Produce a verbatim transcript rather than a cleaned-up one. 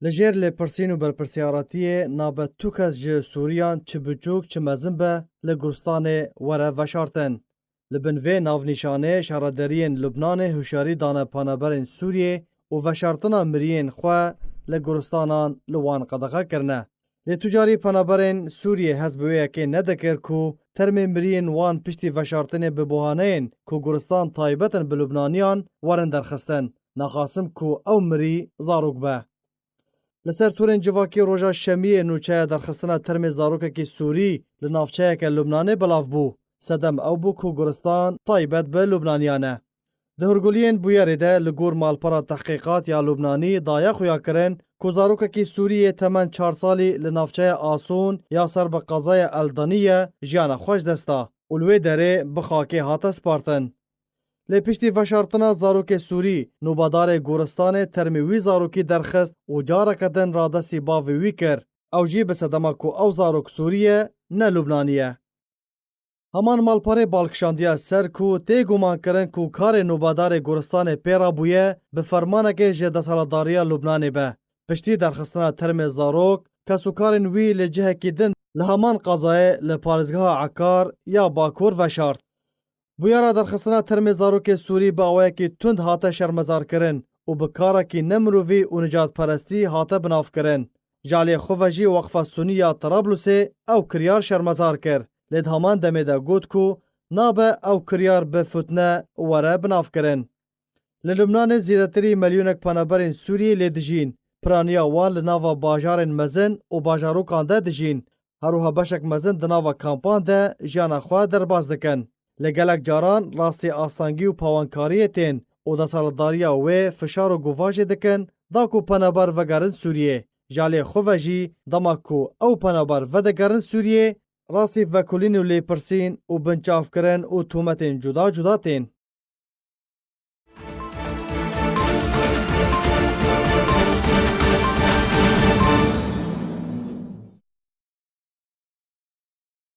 Li jêr lêpirsîn û berpirsyariyetiyê nabe tu kes ji Sûriyan çi biçûk çi mezin be li Guristanê were veşartin. Li bin vê navnîşanê şaredariyên Lubnanê hişyarî dane penaberên Sûriyê û veşartina miriyên xwe li guristanan li wan qedexe kirine. Lê tu carî penaberên Sûriyê hez bi wê yekê nedikir ku termê miriyên wan piştî veşartinê bi buhaneyên ku guristan taybet in bi Lubnaniyan werin derxistin, naxasim ku ew mirî zarok be. Li ser torên civakî roja Şemiyê nûçeya derxistina termê zarokekî Sûrî li navçeyeke Lubnanê belav bû. Sedem ew bû ku guristan taybet bi Lubnaniyan e. Di hurguliyên bûyerê de li gor malpera tehqîqat ya Lubnanî daye xuyakirin ku zarokekî Sûrî yê temen çar salî li navçeya Asûn ya ser bi qezaya El Daniye jiyana xwe ji dest da û li wê derê bi xakê hate spartin. Lê piştî veşartina zarokê Sûrî, nûbedarê goristanê termê wî zarokî derxist û careke din radestî bavê wî kir. Ew jî bi sedema ku ew zarok Sûrî ye, ne Lubnanî ye. Heman malperê bal kişandiye ser ku tê gumankirin ku karê nûbedarê goristanê pê re bûye bi fermanekê ji desthilatdariya Lubnanê be. Piştî derxistina termê zarok, kesûkarên wî li cihekî din li heman qezayê li parêzgeha Ekar ya Bakur veşart. Bûyera derxistina termê zarokê Sûrî bi awayekî tund hate şermezarkirin û bi karekî nemirovî û nicadperestî hate binavkirin. Ji aliyê xwe ve jî Weqfa Sunî ya Trablusê ew kiryar şermezar kir, lê di heman demê de got ku nabe ew kiryar bi fitne were binavkirin. Li Lubnanê zêdetirî milyonek penaberên Sûriyê lê dijîn. Piraniya wan li nava bajarên mezin û bajarokan de dijîn. Her wiha beşek mezin di nava kampan de jiyana xwe derbas dikin. Lê gelek caran rastî astengî û pawankariyê tên û desthilatdariya wê fişar û govajê dikin da ku penaber vegerin Sûriyê. Ji aliyê xwe ve jî dema ku ew penaber vedigerin Sûriyê, rastî vekolîn û lêpirsîn û binçavkirin û tometên cuda cuda tên.